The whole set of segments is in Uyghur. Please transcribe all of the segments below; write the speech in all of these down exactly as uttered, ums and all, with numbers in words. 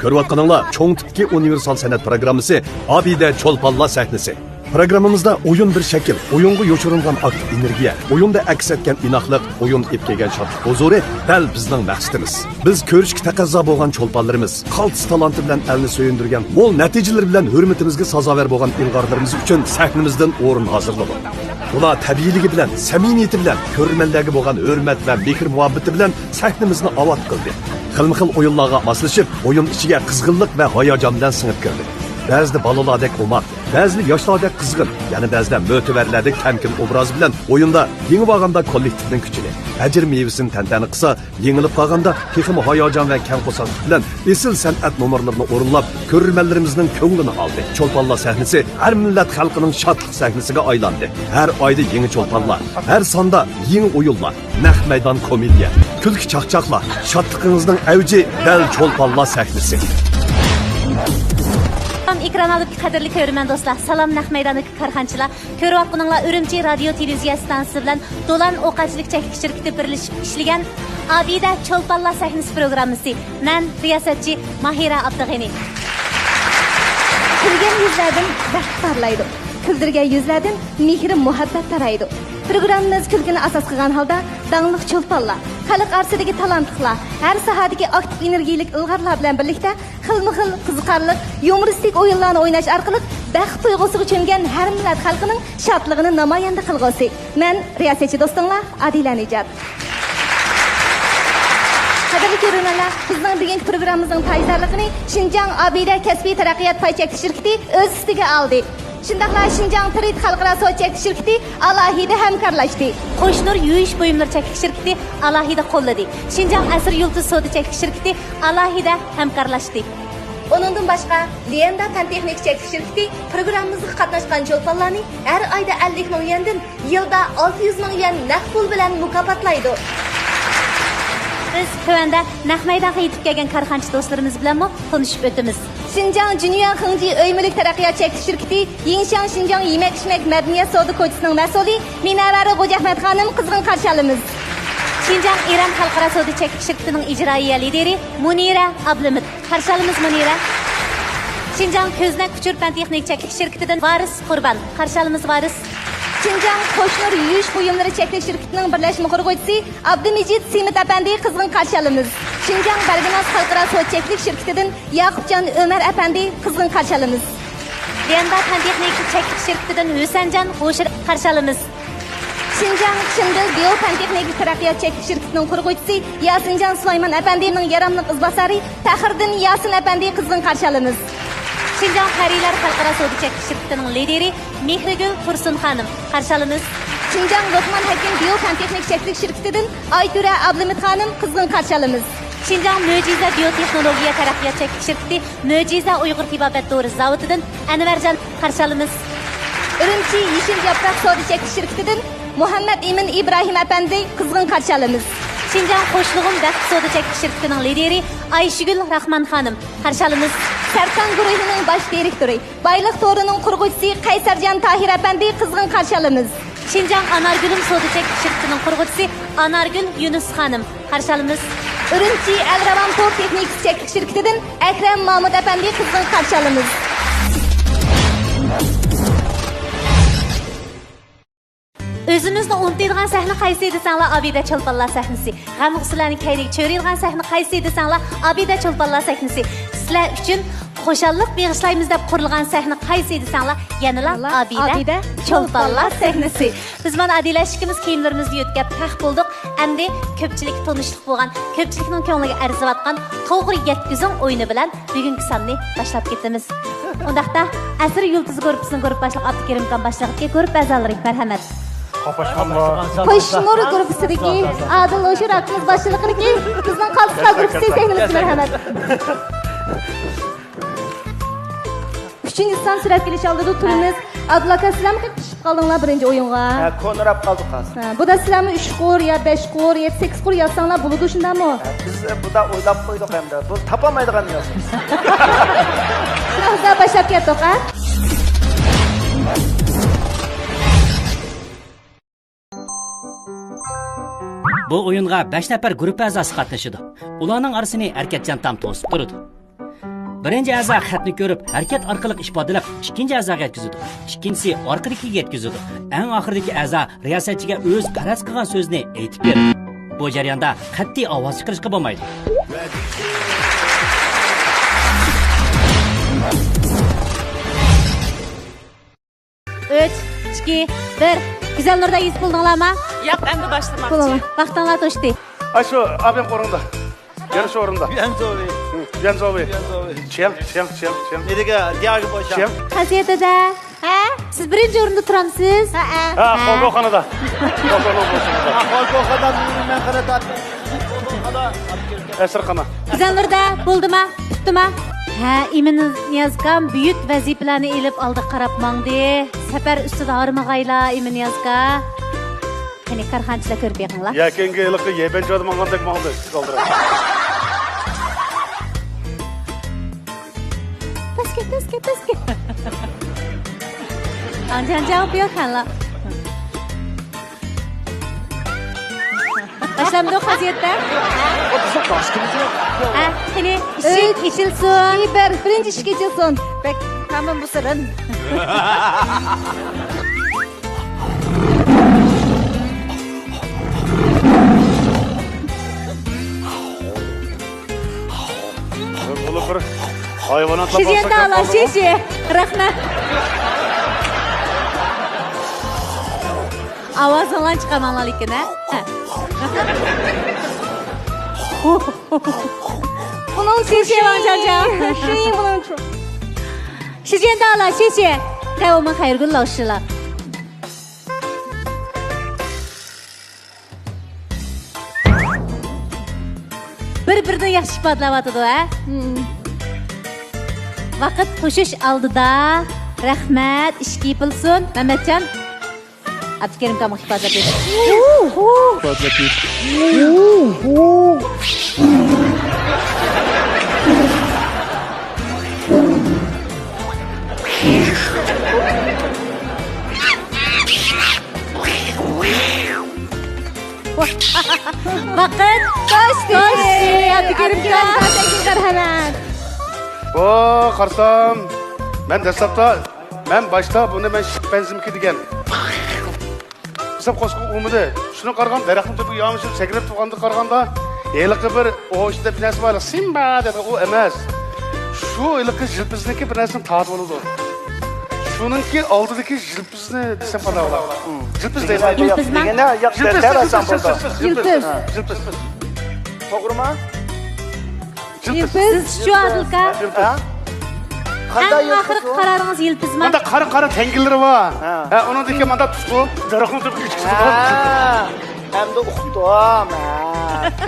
كۆرۈۋاتقىنىڭلار چوڭ تىپتىكى ئۇنىۋېرسال سەنئەت پروگراممىسى ئابىدە چولپانلار سەھنىسى. پروگراممىمىزدا ئويۇن بىر شەكىل، ئويۇنغا يوشۇرۇنغان ئاكتىپ ئېنېرگىيە، ئويۇندا ئەكس ئەتكەن ئىناقلىق، ئويۇن ئېلىپ كەلگەن شادلىق ھۇزۇرى دەل بىزنىڭ مەقسىتىمىز. بىز كۆرۈشكە تەقەززا بولغان چولپانلىرىمىز، قالتىس تالانتى بىلەن ئەلنى سۆيۈندۈرگەن، مول نەتىجىلىرى بىلەن ھۆرمىتىمىزگە سازاۋەر بولغان ئىلغارلىرىمىز ئۈچۈن سەھنىمىزدىن ئورۇن ھازىرلىدۇق. ئۇلار تەبىئىيلىكى بىلەن، سەمىمىيىتى بىلەن، كۆرۈرمەنلەرگە بولغان ھۆرمەت ۋە مېھىر-مۇھەببىتى بىلەن سەھنىمىزنى ئاۋات قىلدى. خىلمۇ خىل ئويۇنلارغا ماسلىشىپ، ئويۇن ئىچىگە قىزغىنلىق ۋە ھاياجان بىلەن سىڭىپ كىردى. بەزىدە بالىلاردەك ئوماق، بەزىدە ياشلاردەك قىزغىن، يەنە بەزىدە مۆتىۋەرلەردەك تەمكىن ئوبرازى بىلەن ئويۇندا يېڭىۋالغاندا كوللېكتىپنىڭ كۈچىنى، ئەجىر مېۋىسىنى تەنتەنە قىلسا، يېڭىلىپ قالغاندا تېخىمۇ ھاياجان ۋە كەڭ قورساقلىق بىلەن ئېسىل سەنئەت نومۇرلىرىنى ئورۇنلاپ، كۆرۈرمەنلىرىمىزنىڭ كۆڭلىنى ئالدى. چولپانلار سەھنىسى ھەر مىللەت خەلقىنىڭ شادلىق سەھنىسىگە ئايلاندى. ھەر ئايدا يېڭى چولپانلار، ھەر ساندا يېڭى ئويۇنلار، نەق مەيدان كومېدىيە، كۈلكە چاقچاقلار، شادلىقىڭىزنىڭ ئەۋجى دەل چولپانلار سەھنىسى. سالام ئېكران ئالدىدىكى قەدىرلىك كۆرۈرمەن دوستلار، سالام نەق مەيداندىكى كارخانىچىلار، كۆرۈۋاتقىنىڭلار ئۈرۈمچى رادىيو تېلېۋىزىيە ئىستانسىسى بىلەن دولان ئوقەتچىلىك چەكلىك شىركىتى بىرلىشىپ ئىشلىگەن ئابىدە چولپانلار سەھنىسى پروگراممىسى. مەن رىياسەتچى ماھىرە ئابدۇغېنى. كۈلگەن يۈزلەردىن بەخت پارلايدۇ. كۈلدۈرگەن يۈزلەردىن مېھرى مۇھەببەت تارايدۇ. پروگراممىمىز كۈلكىنى ئاساس قىلغان ھالدا داڭلىق چولپانلار، خەلق ئارىسىدىكى تالانتلىقلار، ھەر ساھەدىكى ئاكتىپ ئېنېرگىيىلىك ئىلغارلار بىلەن بىرلىكتە خىلمۇ خىل قىزىقارلىق، يۇمۇرىستىك ئويۇنلارنى ئويناش ئارقىلىق بەخت تۇيغۇسىغا چۆمگەن ھەر مىللەت خەلقىنىڭ شادلىقىنى نامايەندە قىلغۇسى. مەن رىياسەتچى دوستۇڭلار ئادىلە نىجات. قەدىرلىك كۆرۈرمەنلەر، بىزنىڭ بۈگۈنكى پروگراممىمىزنىڭ تاجدارلىقىنى شىنجاڭ ئابىدە كەسپىي تەرەققىيات پاي چەكلىك شىركىتى ئۆز ئۈستىگە ئالدى. شۇنداقلا شىنجاڭ ترېيد خەلقئارا سودا چەكلىك شىركىتى ئالاھىدە ھەمكارلاشتى. قوشنۇر يۇيۇش بۇيۇملىرى چەكلىك شىركىتى ئالاھىدە قوللىدى. شىنجاڭ ئەسىر يۇلتۇز سودا چەكلىك شىركىتى ئالاھىدە ھەمكارلاشتى. ئۇنىڭدىن باشقا، ليەندا پەن تېخنىكا چەكلىك شىركىتى پروگراممىمىزغا قاتناشقان چولپانلارنى ھەر ئايدا ئەللىك مىڭ يۈەندىن، يىلدا ئالتە يۈز مىڭ يۈەن نەق پۇل بىلەن مۇكاپاتلايدۇ. بىز تۆۋەندە نەق مەيدانغا يېتىپ كەلگەن كارخانىچى دوستلىرىمىز بىلەنمۇ تونۇشۇپ ئۆتىمىز. شىنجاڭ جۈنيۈەن خېڭجى ئۆي مۈلۈك تەرەققىيات چەكلىك شىركىتى يىڭشياڭ شىنجاڭ يېمەك-ئىچمەك مەدەنىيەت سودا كوچىسىنىڭ مەسئۇلى مىنەۋەر غوجەئەخمەت خانىم قىزغىن قارشى ئالىمىز. شىنجاڭ ئىران خەلقئارا سودا چەكلىك شىركىتىنىڭ ئىجرائىيە لىدىرى مۇنىرە ئابلىمىت. قارشى ئالىمىز مۇنىرە. شىنجاڭ كۆزنەك ئۇچۇر پەن تېخنىك چەكلىك شىركىتىدىن ۋارىس قۇربان. قارشى ئالىمىز ۋارىس. شىنجاڭ قوشنۇر يۇيۇش بۇيۇملىرى چەكلىك شىركىتىنىڭ بىرلەشمە قۇرغۇچىسى ئابدۇمىجىت سېمىت ئەپەندى قىزغىن قارشى ئالىمىز. شىنجاڭ بەرگىناز خەلقئارا سودا چەكلىك شىركىتىدىن ياقۇپجان ئۆمەر ئەپەندى قىزغىن قارشى ئالىمىز. ليەندا پەن تېخنىكا چەكلىك شىركىتىدىن ھۈسەنجان ھوشۇر قارشى ئالىمىز. شىنجاڭ چىندىل بىيو پەن تېخنىكا تەرەققىيات چەكلىك شىركىتىنىڭ قۇرغۇچىسى ياسىنجان سۇلايمان ئەپەندىنىڭ ياراملىق ئىزباسارى پەخرىدىن ياسىن ئەپەندى قىزغىن قارشى ئالىمىز. شىنجاڭ پەرىلەر خەلقئارا سودا چەكلىك شىركىتىنىڭ لىدىرى مېھرىگۈل تۇرسۇن خانىم، قارشى ئالىمىز. شىنجاڭ لوقمان ھەكىم بىيو پەن تېخنىك چەكلىك شىركىتىدىن ئايتۈرە ئابلىمىت خانىم قىزغىن قارشى ئالىمىز. شىنجاڭ مۆجىزە بىيو تېخنولوگىيە تەرەققىيات چەكلىك شىركىتى مۆجىزە ئۇيغۇر تېبابەت دورا زاۋۇتىدىن ئەنۋەرجان قارشى ئالىمىز. ئۈرۈمچى يېشىل ياپراق سودا چەكلىك شىركىتىدىن مۇھەممەت ئىمىن ئىبراھىم ئەپەندى قىزغىن قارشى ئالىمىز. شىنجاڭ قوشلىغۇم بەخت سودا چەكلىك شىركىتىنىڭ لىدىرى ئايشىگۈل راخمان خانىم، قارشى ئالىمىز. سەرخان گۇرۇھىنىڭ باش دىرېكتورى، بايلىق تورىنىڭ قۇرغۇچىسى قەيسەرجان تاھىر ئەپەندى قىزغىن قارشى ئالىمىز. شىنجاڭ ئانارگۈلۈم سودا چەكلىك شىركىتىنىڭ قۇرغۇچىسى ئانارگۈل يۈنۈس خانىم، قارشى ئالىمىز. ئۈرۈمچى ئەلراۋان تور تېخنىكىسى چەكلىك شىركىتىدىن ئەكرەم مامۇت ئەپەندى قىزغىن قارشى ئالىمىز. ئۆزىمىزنى ئۇنتۇيدىغان سەھنە قايسى دېسەڭلار، ئابىدە چولپانلار سەھنىسى. غەم-غۇسسىلەرنى كەينىگە چۆرىيدىغان سەھنە قايسى دېسەڭلار، ئابىدە چولپانلار سەھنىسى. سىلەر ئۈچۈن خۇشاللىق بېغىشلايمىز دەپ قۇرۇلغان سەھنە قايسى دېسەڭلار، يەنىلا ئابىدە ئابىدە چولپانلار سەھنىسى. بىز مانا ئادىلە ئىككىمىز كىيىملىرىمىزنى يۆتكەپ پەخ بولدۇق. ئەمدى كۆپچىلىككە تونۇشلۇق بولغان، كۆپچىلىكنىڭ كۆڭلىگە ئەرزىۋاتقان توغرا يەتكۈزۈڭ ئويۇنى بىلەن بۈگۈنكى ساننى باشلاپ كېتىمىز. ئۇنداقتا، ئەسىر يۇلتۇزى گۇرۇپپىسىنىڭ گۇرۇپپا باشلىقى ئابدۇكېرىمخان باشلىقىدىكى گۇرۇپپا ئەزالىرى، مەرھەمەت. قوشنۇر گۇرۇپپىسىدىكى ئادىل ھوشۇر ئاكىمىز باشچىلىقىدىكى بىزنىڭ قالتىسلار گۇرۇپپىسى سەھنىلىسى، مەرھەمەت. ئۈچىنچى سان سۈرەتكە ئېلىش ئالدىدا تۇرىمىز. ئادىل ئاكا، سىلەرمۇ قېتىشىپ قالدىڭلار بىرىنچى ئويۇنغا. ھە، كونىراپ قالدۇق ھازىر. ھە، بۇدا سىلەرمۇ ئۈچ قۇر يا بەش قۇر يا سەككىز قۇر يازساڭلار بولىدۇ، شۇنداقمۇ؟ ھە، بىز بۇدا ئويلاپ قويدۇق ئەمدى. بۇ تاپالمايدىغان يازدۇق. شۇنداق باشلاپ كەتتۇق، ھە؟ بۇ ئويۇنغا بەش نەپەر گۇرۇپپا ئەزاسى قاتنىشىدۇ. ئۇلارنىڭ ئارىسىنى ھەرىكەتچان تام توسۇپ تۇرىدۇ. بىرىنچى ئەزا خەتنى كۆرۈپ، ھەرىكەت ئارقىلىق ئىپادىلەپ، ئىككىنچى ئەزاغا يەتكۈزىدۇ. ئىككىنچىسى ئارقىدىكىگە يەتكۈزىدۇ. ئەڭ ئاخىرىدىكى ئەزا رىياسەتچىگە ئۆزى پەرەز قىلغان سۆزنى ئېيتىپ بېرىدۇ. بۇ جەرياندا قەتئىي ئاۋاز چىقىرىشقا بولمايدۇ. ئۈچ، ئىككى، بىر. گۈزەل نۇردا يېزىپ بولدۇڭلارمۇ؟ ياق، ئەمدى باشلىماقچى. بولدى. ۋاقتىڭلار توشتى. ئاشۇ ئابىم ئورۇندا. يەنە شۇ ئورۇندا. يۈەنزوۋى. يۈەنزوۋى. يۈەنزوۋى. چياڭ، چياڭ، چياڭ، چياڭ. نېرىگە؟ دياگو بوشاڭ. چياڭ. قەزىيەتىدە. ھە؟ سىز بىرىنچى ئورۇندا تۇرامسىز؟ ھەئە. ھە، ھە. خورگوخانىدا. خورگوخانىدا. ھە، خورگوخانىدا مەن قاراپ. ئەسىرخانا. گۈزەل نۇردا بولدىما؟ پۈتتىما؟ ھە، ئىمىن نىيازكام بۈيۈك ۋەزىپىلەرنى ئېلىپ ئالدىغا قاراپ ماڭدى. سەپەر ئۈستىدە ھارمىغايلا، ئىمىن نىيازكا. قېنى، كارخانىچىلار كۆرۈپ بېقىڭلار. يەكەنگە ھېلىقى يەبەنچادا ماڭغاندەك ماڭدى، ئىككى كالدىرا. پەسكە، پەسكە، پەسكە. ئاڭجانجاڭ بىيوكەنلا. باشلامدۇ قەزىيەتتە؟ ھە، قېنى، ئىشىك ئېچىلسۇن. ئۈچ، ئىككى، بىر، بىرىنچى ئىشىك ئېچىلسۇن. بەك تامام بۇ سىرىن. بۇلار بىر ھايۋاناتلار. شىجيەن دالا، شىشى. رەھمەت. ئاۋازىڭلارنى چىقارماڭلار لېكىن، ھە؟ بۇنىڭ شىشى ۋاڭ چاڭچاڭ. شىشى بۇنىڭ شۇ. شىجيەن دالا، شىشى. تەۋۇمۇ خەيرگۈل لاۋشىلا. بىر-بىرىدىن ياخشى ئىپادىلەۋاتىدۇ، ھە؟ ۋاقىت قوشۇش ئالدىدا. رەھمەت، ئىشىك يېپىلسۇن. مەمەتجان، ئابدۇكېرىم كامغا ئىپادىلەپ بېرىڭ. ۋاقىت توشتى. توشتى. ئابدۇكېرىم كامغا مەرھەمەت. ۋا، قارىسام، مەن دەسلەپتە، مەن باشتا بۇنى مەن شىمپەنزىمىكى دېگەن. ھېساب قوشقا ئۇرمىدى. شۇنىڭغا قارىغان دەرەخنىڭ تۈپىگە يامىشىپ سەكرەپ تۇرغاندا قارىغاندا، ھېلىقى بىر ئۇ ئىچىدە بىر نەرسە بار، سىمبا دەيدىغان، ئۇ ئەمەس. شۇ ھېلىقى يىلپىزنىڭكى بىر نەرسىنى تارتىپ ئالىدۇ. شۇنىڭكى ئالدىدىكى يىلپىزنى دېسەم قانداق بولار؟ يىلپىز دەيمەن. يىلپىزما؟ دېگەندە ياق، يىلپىز، دەل دەل يىلپىز، ئاسان بولدى. يىلپىز. يىلپىز. توغرىما؟ يىلپىز. سىز شۇ ئادىلكا؟ ھە؟ ئەڭ ئاخىرقى قارارىڭىز يىلپىزما؟ ماندا قارا، قارا تەڭگىلىرى بار. ھە. ھە، ئۇنىڭدىكى ماندا تۇتقۇ، دەرەخنىڭ تۈپىگە چىقىدۇ. ھە. ئەمدى ئۇقتۇم. ھە.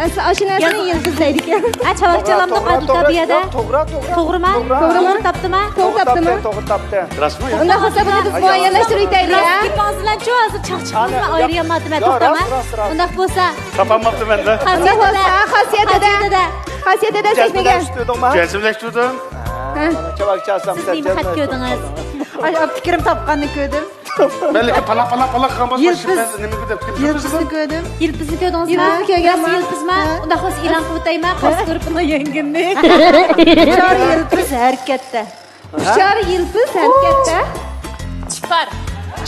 ئەسلى ئاشۇ نەرسىنى يىلپىز دەيدىكەن. ھە، چاۋاك چالامدۇ ئادىلكا بۇ يەردە؟ توغرا، توغرا، توغرا. توغرىما؟ توغرا. توغرا تاپتىما؟ توغرا تاپتىما؟ توغرا تاپتى. راستمۇ؟ ئۇنداق بولسا بۇنى بىز مۇئەييەنلەشتۈرۈۋېتەيلى، ھە؟ گېپىڭىزنى چۇ ھازىر چاقچىقىڭىزنى ئايرىيالمايتتىم، ھە، توختاڭ، ھە. راست، راست، راست. ئۇنداق بولسا. تاپالماپتىمەن-دە. ئۇنداق بولسا، خاسىيەتىدە. خاسىيەتىدە سەھنىگە. جەزملەشتۈردۈم. ھە. چاۋاك چالسام سىز نېمە خەت كۆردىڭىز؟ ئاي، ئابدۇكېرىم تاپقاننى كۆردۈم. مەن لېكىن پالاق، پالاق، پالاق قىلغان بولسا، يىلپىز. نېمە دەپ كىم يىلپىزنى كۆردۈم. يىلپىزنى كۆردىڭىزمۇ؟ يىلپىزنى كۆرگەنمۇ؟ راست يىلپىزما؟ ھە. ئۇنداق بولسا ئېلان قىلىۋېتەيما؟ قايسى گۇرۇپپىنىڭ يەڭگىنىنى؟ ئۇچار يىلپىز ھەرىكەتتە. ئۇچار يىلپىز ھەرىكەتتە. چىپار.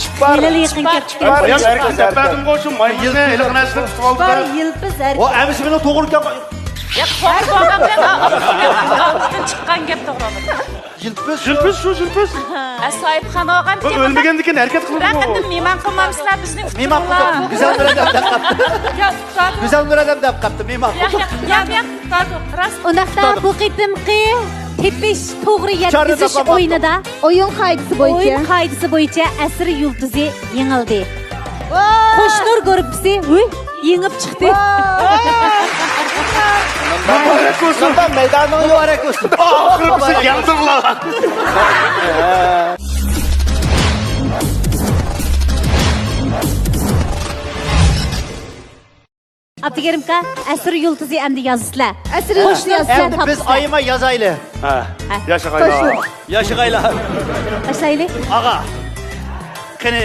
چىپار. ھېلىلا يېقىن كەپتۇ. چىپار. بايام ھەرىكەت دەپ بەردىمغۇ، شۇ مايمۇننى ھېلىقى نەرسىنى تۇتۇپ ئالدى. چىپار يىلپىز ھەرىكەت. ئۇ ئەمىسى مېنىڭ توغرا گەپ. ياق، توغرا بولغان بىلەن ئاغزىدىن چىققان گەپ توغرا بولدى. يىلپىز. يىلپىز شۇ، يىلپىز. ھە، ساھىبخانا ئالغان بۇ ئۆلمىگەندىكىن ھەرىكەت قىلىدۇ. رەقەمدىن مېھمان قىلمامسىلەر بىزنى؟ مېھمان قىلدۇق. گۈزەل نۇر ھەدەم دەپ قاپتۇ. يا، ئۇستاد. گۈزەل نۇر ھەدەم دەپ قاپتۇ. مېھمان قىلدۇق. ياق، ياق، ياق، ئۇستاد، راست. ئۇنداقتا بۇ قېتىمقى تېپىش توغرا يەتكۈزۈش ئويۇنىدا ئويۇن قائىدىسى بويىچە. ئويۇن قائىدىسى بويىچە ئەسىر يۇلتۇزى يېڭىلدى. قوشنۇر گۇرۇپپىسى، ھۇي، يېڭىپ چىقتى. مۇبارەك بولسۇن. مۇبارەك بولسۇن. مۇبارەك بولسۇن. ئاخىرى بىزنى يەڭدىڭلار. ئابدۇكېرىمكا، ئەسىر يۇلتۇزى ئەمدى يازىسىلەر. ئەسىر يۇلتۇزى. ئەمدى بىز ئايىماي يازايلى. ھە. ھە. ياشىغايلا. ياشىغايلا. باشلايلى. ئاغا. قېنى،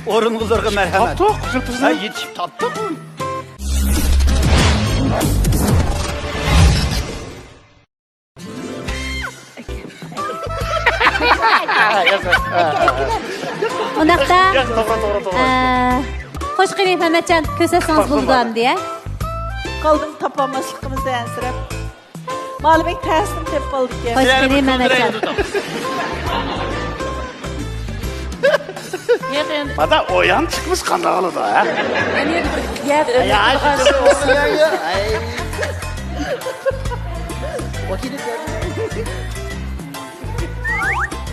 ئورۇنغا زورغا مەرھەمەت. تاپتۇق، يۇلتۇزنى. ھە، يېتىشىپ تاپتۇق. ئۇنداقتا، ياق، توغرا، توغرا، توغرا. ئە، خوش قېنى، مەمەتجان، كۆرسەتسىڭىز بولىدۇ ئەمدى، ئە؟ قالدىم تاپالماسلىقىمىزدىن ئەنسىرەپ. مانا بەك تەستىن تېپىپ قالدىكەن. خوش قېنى، مەمەتجان. يېقىن. مادا ئويان چىقمىش قانداق قىلىدۇ، ھە؟ يا، يا، يا، يا.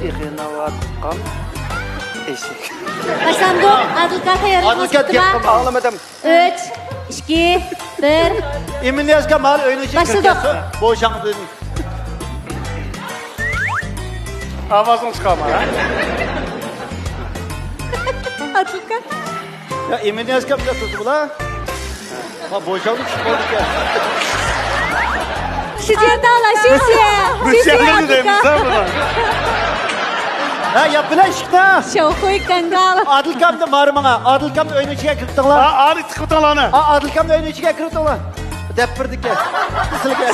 يېقىنلاۋاتقان ئېشەك. باشلاندۇق. ئادىلكا تەييارلىقىڭىز پۈتتىما؟ ئاڭلىمىدىم. ئۈچ، ئىككى، بىر. ئىمىنىيەسكە مال ئۆينىڭ ئىچىگە كىرىپ كەتسۇن. بوشاڭ. ئاۋازىڭ چىقارما، ھە؟ ئادىلكا. يا، ئىمىنىيەسكە بىلەن تۇتۇپ بولا. ھا، بوشاڭنى چۈشۈپ قالدىكەن. شىجيەن دالا، شىجيەن. شىجيەن ئادىلكا. ھە، يا، بىلەن ئىشىكنى. شاۋخۇي كاڭگال. ئادىلكامنى مارى ماڭا. ئادىلكامنى ئۆينىڭ ئىچىگە كىرىپ تۇڭلار. ئا، ئادىل تىقىپ تۇڭلارنى. ئا، ئادىلكامنى ئۆينىڭ ئىچىگە كىرىپ تۇڭلار. دەپ بېرىدىكەن.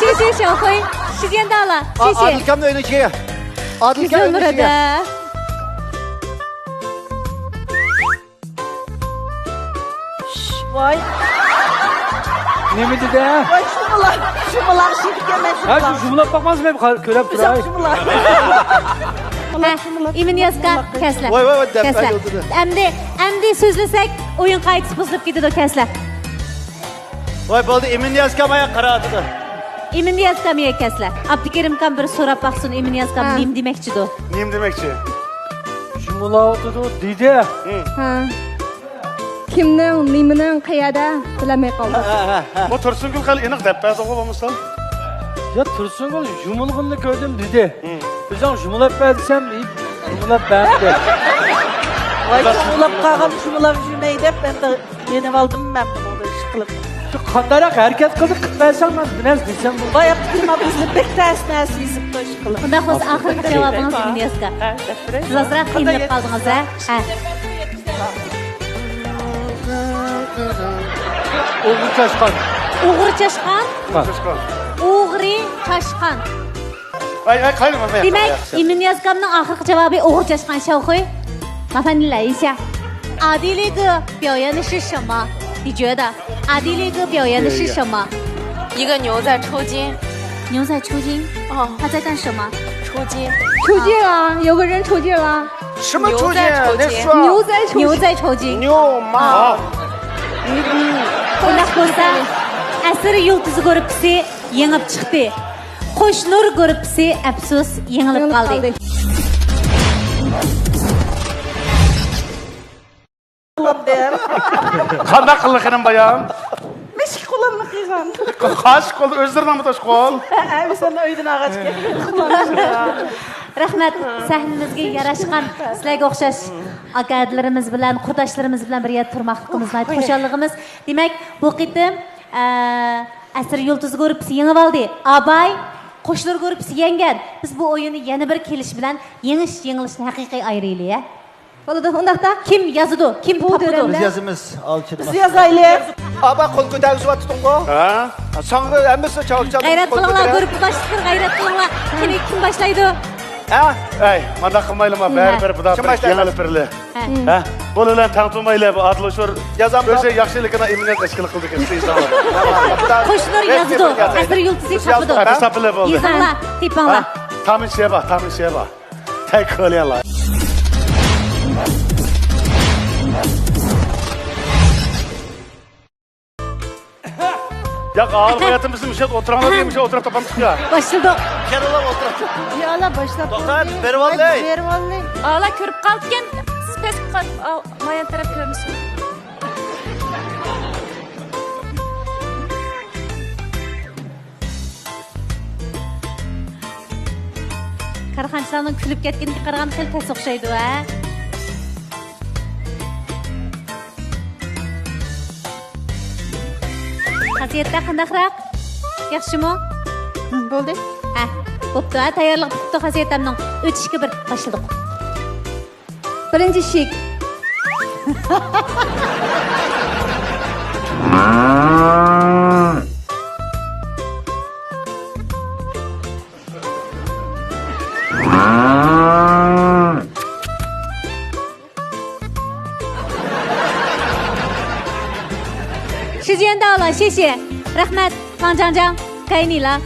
شىشى، شاۋخۇي. شىجيەن دالا. ئا، شىشى. ئادىلكامنى ئۆينىڭ ئىچىگە. ئادىلكامنى ئۆينىڭ ئىچىگە. ۋاي. نېمە دېدى؟ ۋاي، شۇمۇلار، شۇمۇلار شىدىكەن مەن. ھە، شۇمۇلار. شۇ شۇمۇلاپ باقماس، مەن قار-، كۆرۈپ تۇراي. شۇمۇلار. ھە، ئىمىنىيەسكا، كەسلە. ۋاي، ۋاي، ۋاي، دەپ كەسلە. ئەمدى، ئەمدى سۆزلىسەك، ئويۇن قائىدىسى بۇزۇلۇپ كېتىدۇ، كەسلە. ۋاي، بولدى، ئىمىنىيەسكا مايا قاراۋاتىدۇ. ئىمىنىيەسكا مايا كەسلە. ئابدۇكېرىمكام بىر سوراپ باقسۇن، ئىمىنىيەسكام ھە. نېمە دېمەكچىدۇ؟ نېمە دېمەكچى؟ شۇمۇلاۋاتىدۇ دېدى. ھە. كىمنىڭ، نېمىنىڭ، قەيەردە بىلەلمەي قالدىم. ھە، ھە، ھە، ھە. بۇ تۇرسۇنگۈل خېلى ئېنىق دەپ بەردىغۇ بولمىسا. يا، تۇرسۇنگۈل يۇمۇلغىنىنى كۆردۈم دېدى. ھە. ئۆزۈڭ يۇمۇلاپ بەر دېسەم، يۇمۇلاپ بەردى. ۋاي، يۇمۇلاپ قالغان، يۇمۇلاپ يۈرمەي دەپ، ئەمدى يېنىۋالدىم مەن بۇنىڭدا ئىش قىلىپ. شۇ قانداقراق ھەرىكەت قىلدى، قىلىپ بەرسەڭ مەن بىر نەرسە دېسەم بولدى. بايا پىكرىم ئابىزنى بەك تەس نەرسە يېزىپتۇ ئىش قىلىپ. ئۇنداق بولسا ئاخىرقى جاۋابىڭىز ئىمىنىيەسكا. ھە، دەپ بېرەي. سىز ئازراق قىينىلىپ قالدىڭىز، ھە؟ ھە. ئوغرى چاشقان. ئوغرى چاشقان؟ ھە. ئوغرى چاشقان. ئاي، ئاي، قاينىما، دېمەك، ئىمىنىيەسكامنىڭ ئاخىرقى جاۋابى ئوغرى چاشقان شاۋخۇي. 麻烦你来一下。阿迪力个表演的是什么？你觉得阿迪力个表演的是什么？一个牛在抽筋。牛在抽筋？哦。他在干什么？抽筋。抽筋了，有个人抽筋了。什么抽筋？牛在抽筋。那说牛在抽筋。牛在抽筋。牛嘛。ھە. ئۇنداق بولسا، ئەسىر يۇلتۇزى گۇرۇپپىسى يېڭىپ چىقتى. قوشنۇر گۇرۇپپىسى، ئەپسۇس، يېڭىلىپ قالدى. قانداق قىلدى خېنىم بايام؟ مەشىق قولۇمنى قىلغان. قاش قول، ئۆزلىرىنىڭمۇ توش قول. ھە، ئۆزلىرىنىڭ ئۆيىدىن ئالغاچكەن. رەھمەت، سەھنىمىزگە ياراشقان، سىلەرگە ئوخشاش ئاكا-ھەدىلىرىمىز بىلەن، قۇرداشلىرىمىز بىلەن بىر يەردە تۇرماقلىقىمىز ناھايىتى خۇشاللىقىمىز. دېمەك، بۇ قېتىم، ئە، ئەسىر يۇلتۇزى گۇرۇپپىسى يېڭىۋالدى. ئاباي، قوشنۇر گۇرۇپپىسى يەڭگەن. بىز بۇ ئويۇننى يەنە بىر كېلىش بىلەن يېڭىش، يېڭىلىشنى ھەقىقىي ئايرىيلى، ھە؟ بولىدۇ، ئۇنداقتا. كىم يازىدۇ، كىم تاپىدۇ؟ بىز يازىمىز، ئالچىنىمىز. بىز يازايلى. ئابا قول كۆتەرگۈزۈۋاتتىڭغۇ؟ ھە؟ ساڭا ھەممىسى چاۋاك چاۋاك غەيرەت قىلىڭلار، گۇرۇپپا باشلىقلىرى غەيرەت قىلىڭلار. قېنى، كىم باشلايدۇ؟ ھە؟ ئەي، مانداق قىلمايلىما، بەرىبىر بۇدا بىر يېڭىلىپ بېرىلى. ھە. ھە؟ بۇ بىلەن تەڭ تۇرمايلى، بۇ ئادىل ئۇچۇر. يازامدۇ؟ ئۆزى ياخشى، لېكىن ئىمىنىيەت ئىش قىلىپ قىلدى، كەچتە ئىنسانلار. قوشنۇر يازىدۇ، ئەسىر يۇلتۇزى تاپىدۇ. ھېساب بىلەن بولدى. يېزىڭلار، تېپىڭلار. ھە؟ تامىن شېبە، تامىن شېبە. تەك كۆليالا. ياق، ئاغىل قوياتتىم، بىزنى مۇشۇ يەردە ئولتۇراڭلار دېگەن، مۇشۇ ئولتۇراپ تاپامدۇق يا. باشلىدۇق. كەللا ئولتۇراپ. يا ئالا، باشلاپ توختاڭ، بولدى. بېرىۋالدى. بېرىۋالدى. ئالا كۆرۈپ قالدىكەن، سىز پەسكە قاراپ، ئاۋ، مايان تەرەپ كۆرمىسۇن. كارخانىچىلارنىڭ كۈلۈپ كەتكىنىگە قارىغاندا خېلى تەس ئوخشايدۇ، ھە؟ خاسىيەتتە قانداقراق؟ ياخشىمۇ؟ بولدى. ھە، بوپتۇ، ھە، تەييارلىق پۈتۈپتۇ خاسىيەتتەمنىڭ. ئۈچ، ئىككى، بىر، باشلىدۇق. بىرىنچى ئىشىك. 时间到了，谢谢。رەھمەت، ۋاڭ جاڭجاڭ، گەينىلا.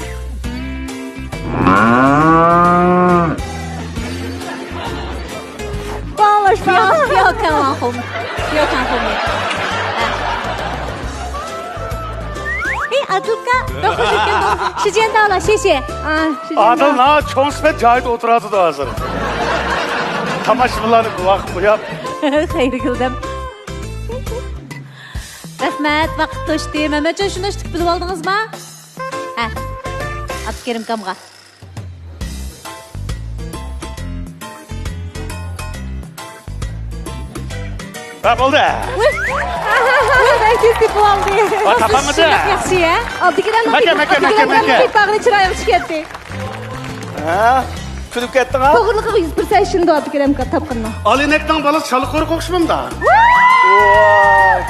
忘了是吧？ 不要，不要看网红，不要看后面。哎，阿杜嘎，时间到了，谢谢。啊，时间到了。ئادىل ناھايىتى چوڭ سۈپەت جايىدا ئولتۇرۇۋاتىدۇ ھازىر. تاماشىبىنلارنى گۇۋاھقا قويۇپ. خەيرىگۈلدەم. رەھمەت، ۋاقىت توشتى. مەمەتجان، شۇنى ئىشتىك بىلىۋالدىڭىزما؟ ھە. ئابدۇكېرىم كامغا. ھە، بولدى. ۋاي، تېز تېپىۋالدى. ۋاي، تاپالمىدى. ياخشى، يا. ئابدۇكېرىم مەكە، مەكە، مەكە، مەكە. پېتىپاغنى چىرايىغا چۈشۈرتتى. ھە؟ كۈلۈپ كەتتىڭ ھە؟ توغرىلىقىغا يۈز پىرسەنت ئىشىنىدۇ ئابدۇكېرىم كاپ تاپقىنىنىڭ. ئالىنەكنىڭ بالىسى شالىقورغا ئوخشىمامدا؟ ۋاي!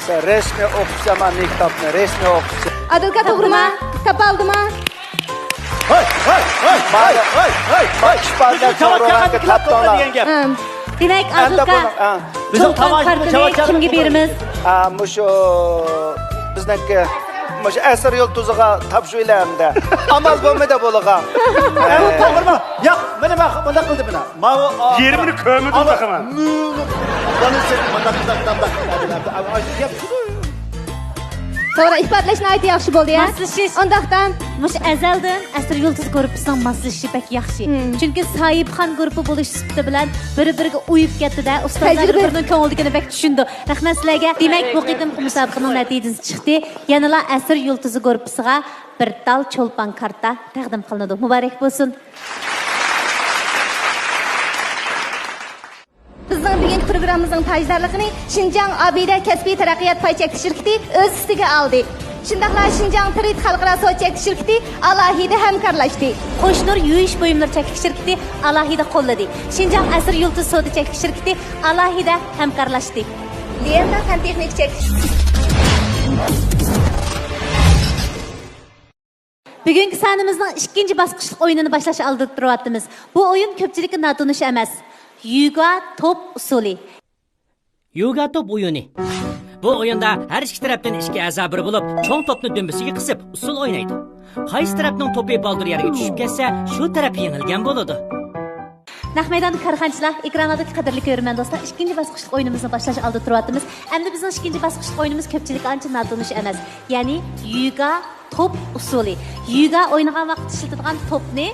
سەن رەسمىي ئوقۇپسەن ما مەكتەپنى، رەسمىي ئوقۇپسەن. ئادىلكا توغرىما؟ تاپالدىما؟ ھاي، ھاي، ھاي، ھاي، ھاي، ھاي، ھاي. ئىپادىلەر توغرىلارنى تاپتىڭلار. دېمەك، ئادىلكا، بىزنىڭ تاماشىبىن چاۋاك كىمگە بېرىمىز؟ ھە، مۇشۇ بىزنىڭكى مۇشۇ ئەسىر يۇلتۇزىغا تاپشۇرۇۋېلە ئەمدى. ئامال بولمىدى بولىغا. ئەمدى توغرىما؟ ياق، مانا مانا مۇنداق قىلدى مانا. ماۋۇ، ئا، يېرىمىنى كۆرمىدىم تېخى مەن. مۇنداق، مۇنداق، مۇنداق، مۇنداق، مۇنداق. توغرا، ئىپادىلەش ناھايىتى ياخشى بولدى، يا؟ ماسلىشىش. ئۇنداقتا مۇشۇ ئەزەلدىن ئەسىر يۇلتۇز گۇرۇپپىسىنىڭ ماسلىشىشى بەك ياخشى. مم. چۈنكى ساھىبخان گۇرۇپپا بولۇش سۈپىتى بىلەن بىر-بىرىگە ئۇيۇپ كەتتى-دە، ئۇستازلار بىر-بىرىنىڭ كۆڭلىدىكىنى بەك چۈشىنىدۇ. رەھمەت سىلەرگە. دېمەك، بۇ قېتىمقى مۇسابىقىنىڭ نەتىجىسى چىقتى. يەنىلا ئەسىر يۇلتۇزى گۇرۇپپىسىغا بىر تال چولپان كارتا تەقدىم قىلىنىدۇ. مۇبارەك بولسۇن! بىزنىڭ بۈگۈنكى پروگراممىمىزنىڭ تاجدارلىقىنى شىنجاڭ ئابىدە كەسپىي تەرەققىيات پاي چەكلىك شىركىتى ئۆز ئۈستىگە ئالدى. شۇنداقلا شىنجاڭ ترېيد خەلقئارا سودا چەكلىك شىركىتى ئالاھىدە ھەمكارلاشتى. قوشنۇر يۇيۇش بۇيۇملىرى چەكلىك شىركىتى ئالاھىدە قوللىدى. شىنجاڭ ئەسىر يۇلتۇز سودا چەكلىك شىركىتى ئالاھىدە ھەمكارلاشتى. ليەندا سانتېخنىك چەكلىك بۈگۈنكى سانىمىزنىڭ ئىككىنچى باسقۇچلۇق ئويۇنىنى باشلاش ئالدىدا تۇرۇۋاتىمىز. بۇ ئويۇن كۆپچىلىككە ناتونۇش ئەمەس. يۈگا توپ ئۇسسۇلى. يۈگا توپ ئويۇنى. بۇ ئويۇندا ھەر ئىككى تەرەپتىن ئىككى ئەزا بىر بولۇپ، چوڭ توپنى دۈمبىسىگە قىسىپ، ئۇسسۇل ئوينايدۇ. قايسى تەرەپنىڭ توپى بالدۇر يەرگە چۈشۈپ كەتسە، شۇ تەرەپ يېڭىلگەن بولىدۇ. نەق مەيداندا كارخانىچىلار، ئېكرانلاردىكى قەدىرلىك كۆرۈرمەن دوستلار، ئىككىنچى باسقۇچلۇق ئويۇنىمىزنى باشلاش ئالدىدا تۇرۇۋاتىمىز. ئەمدى بىزنىڭ ئىككىنچى باسقۇچلۇق ئويۇنىمىز كۆپچىلىككە ئانچە ناتونۇش ئەمەس. يەنى يۈگا توپ ئۇسسۇلى. يۈگا ئوينىغان ۋاقىتتا ئىشلىتىدىغان توپنى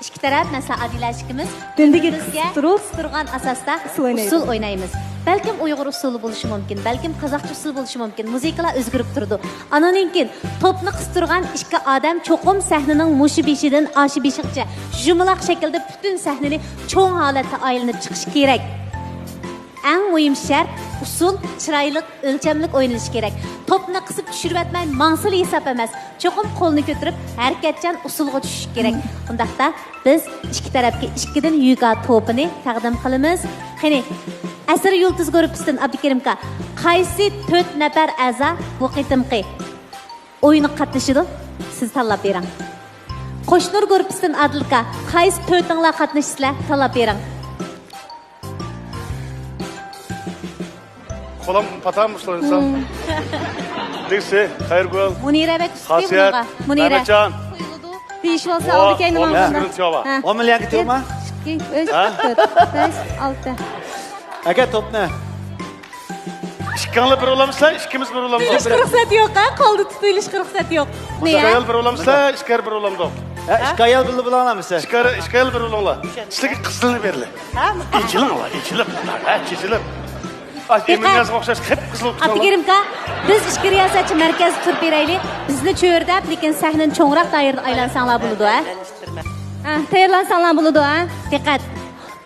ئىككى تەرەپ، مەسىلەن، ئادىلە ئىككىمىز دۈمبىگە قىستۇرۇپ، قىستۇرغان ئاساستا ئۇسسۇل ئوينايمىز. بەلكىم ئۇيغۇر ئۇسسۇلى بولۇشى مۇمكىن، بەلكىم قازاقچە ئۇسسۇل بولۇشى مۇمكىن، مۇزىكىلار ئۆزگىرىپ تۇرىدۇ. ئانىڭدىن كېيىن توپنى قىستۇرغان ئىككى ئادەم چوقۇم سەھنىنىڭ مۇشۇ بېشىدىن ئاشۇ بېشىغىچە يۇمىلاق شەكىلدە پۈتۈن سەھنىنى چوڭ ھالەتتە ئايلىنىپ چىقىشى كېرەك. ئەڭ مۇھىم شەرت، ئۇسسۇل چىرايلىق، ئۆلچەملىك ئوينىلىشى كېرەك. توپنى قىسىپ چۈشۈرۈۋەتمەي ماڭسىلا ھېساب ئەمەس. چوقۇم قولنى كۆتۈرۈپ، ھەرىكەتچان ئۇسسۇلغا چۈشۈشى كېرەك. ئۇنداقتا بىز ئىككى تەرەپكە ئىككىدىن يۈگا توپىنى تەقدىم قىلىمىز. قېنى، ئەسىر يۇلتۇز گۇرۇپپىسىدىن ئابدۇكېرىم ئاكا، قايسى تۆت نەپەر ئەزا بۇ قېتىمقى ئويۇنغا قاتنىشىدۇ؟ سىز تاللاپ بېرىڭ. قوشنۇر گۇرۇپپىسىدىن ئادىل ئاكا، قايسى تۆتۈڭلار قاتنىشىسىلەر؟ تاللاپ بېرىڭ. قولۇم پاتاممۇ سورىسام. لىكسى، خەيرىگۈل، مۇنىرە بەك ئۇستى خاسىيەت، بۇنىڭغا. مۇنىرە. مەمەتجان. دېيىش بولسا، ئالدى كەينى ماڭغاندا. ھە. ئون مىليونغا تېڭما؟ ئىككى، ئۈچ، تۆت، بەش، ئالتە. ئەكە توپنى. ئىككىڭلار بىر بولامسىلەر، ئىككىمىز بىر بولامدۇق؟ تۇتۇۋېلىشقا رۇخسەت يوق، ھە؟ قولدا تۇتۇۋېلىشقا رۇخسەت يوق. ئىككى ئايال بىر بولامسىلەر، ئىككى ئەر بىر بولامدۇق؟ ھە، ئىككى ئايال بىللە بولامسىلەر؟ ئىككى ئەر، ئىككى ئايال بىر بولۇڭلار. سىلەرگە قىزىلنى بېرىلى. ھە؟ ئېچىلىڭلار، ئېچىلىپ. ھە، چېچىلىپ. ئاي، ئېمىنىيازغا ئوخشاش قىپقىزىل بولۇپ كېتىڭلار. ئابدۇكېرىم ئاكا، بىز ئىچكىرى رىياسەتچى مەركەزدە تۇرۇپ بېرەيلى. بىزنى چۆرىدەپ، لېكىن سەھنىنى چوڭراق دائىرىدە ئايلانساڭلار بولىدۇ، ھە؟ ھە، تەييارلانساڭلار بولىدۇ، ھە؟ دىققەت!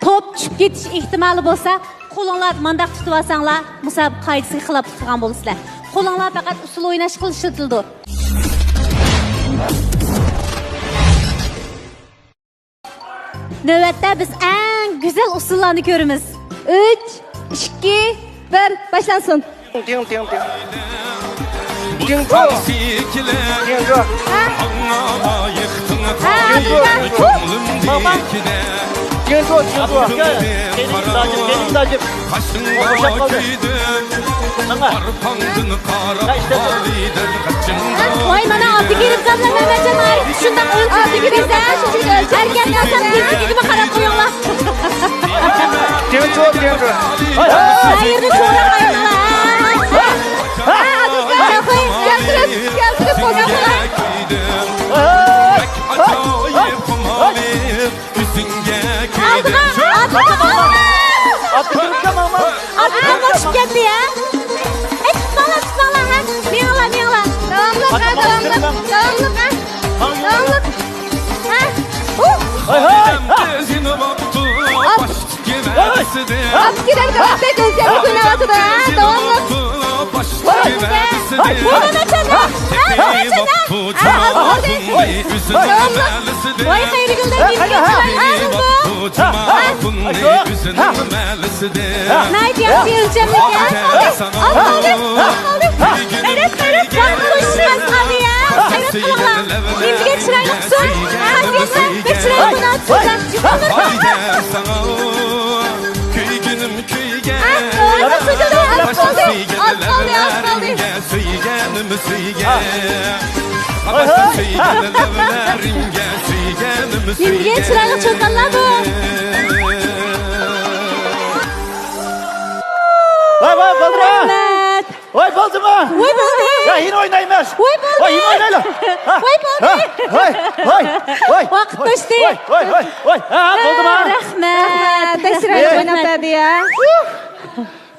توپ چۈشۈپ كېتىش ئېھتىمالى بولسا، قولۇڭلارنى مانداق تۇتۇۋالساڭلار، مۇسابىقە قائىدىسىگە خىلاپلىق قىلغان بولىسىلەر. قولۇڭلار پەقەت ئۇسسۇل ئويناشقىلا ئىشلىتىلىدۇ. نۆۋەتتە بىز ئەڭ گۈزەل ئۇسسۇللارنى كۆرىمىز. ئۈچ، ئىككى، بىر، باشلانسۇن. تىڭ، تىڭ، تىڭ. تىڭ، تىڭ. تىڭ، تىڭ. ھە؟ ھە، تىڭ، تىڭ. تىڭ، تىڭ. تاجىم. قاشىڭغا كۆيدۈم، ئارقاڭدىن قاراپ ھالىدىن قېچىڭدا. ۋاي، مانا ئابدۇكېرىم ئاكا بىلەن مەمەتجان ئاي شۇنداق ئۆلچىدى بىزدە. ئەركەكنى ئالسام تېزلىكىگىمۇ قاراپ قويۇڭلار. كېيىن چوق، كېيىن چوق. شائىرنى شورا قايتىلا. كەلتۈرۈپ، كەلتۈرۈپ، كەلتۈرۈپ. ئاجايىپ خۇمارىم. ئالدىغا، ئالدىغا. ئابدۇكېرىم ئاكا، ماڭ، ماڭ. ئابدۇكېرىم ئاكا چۈشۈپ كەتتى يا. ئەي، تۇتماڭلار، تۇتماڭلار، ھە. مېڭىڭلار، مېڭىڭلار. داۋاملىق، ھە، داۋاملىق، داۋاملىق، ھە. داۋاملىق. ھە. ئۇھ. ھاي، ھاي، ھا. ئابدۇكېرىم ئاكا بەك ئۆزگەرتىپ ئويناۋاتىدۇ، ھە، داۋاملىق. ۋاي، خەيرىگۈلدەك يىگىت چىراي ئالدىڭغۇ. ناھايىتى ياخشى ئۆلچەملىك، ھە؟ ئالدى، ئالدى، ئالدى. غەيرەت، غەيرەت، قانداق قوشۇشماس قالدى، ھە؟ غەيرەت قىلىڭلار. نېمىگە چىرايلىقسىز؟ خاسىيەتلەر بەك چىرايلىق بولۇۋاتىسىز. نېمىگە چىرايلىق چوكانلار بۇ؟ ۋاي، ۋاي، بولدىمۇ؟ رەھمەت. ۋاي، بولدىمۇ؟ ۋاي، بولدى. يا، يەنە ئوينايمىز. ۋاي، بولدى. ۋاي، يەنە ئوينايلى. ھە؟ ۋاي، بولدى. ھە؟ ۋاي، ۋاي، ۋاي. ۋاقىت توشتى. ۋاي، ۋاي، ۋاي، ۋاي. ھە، ھە، بولدىمۇ؟ رەھمەت. رەھمەت. بەك چىرايلىق ئويناپ بەردى يا.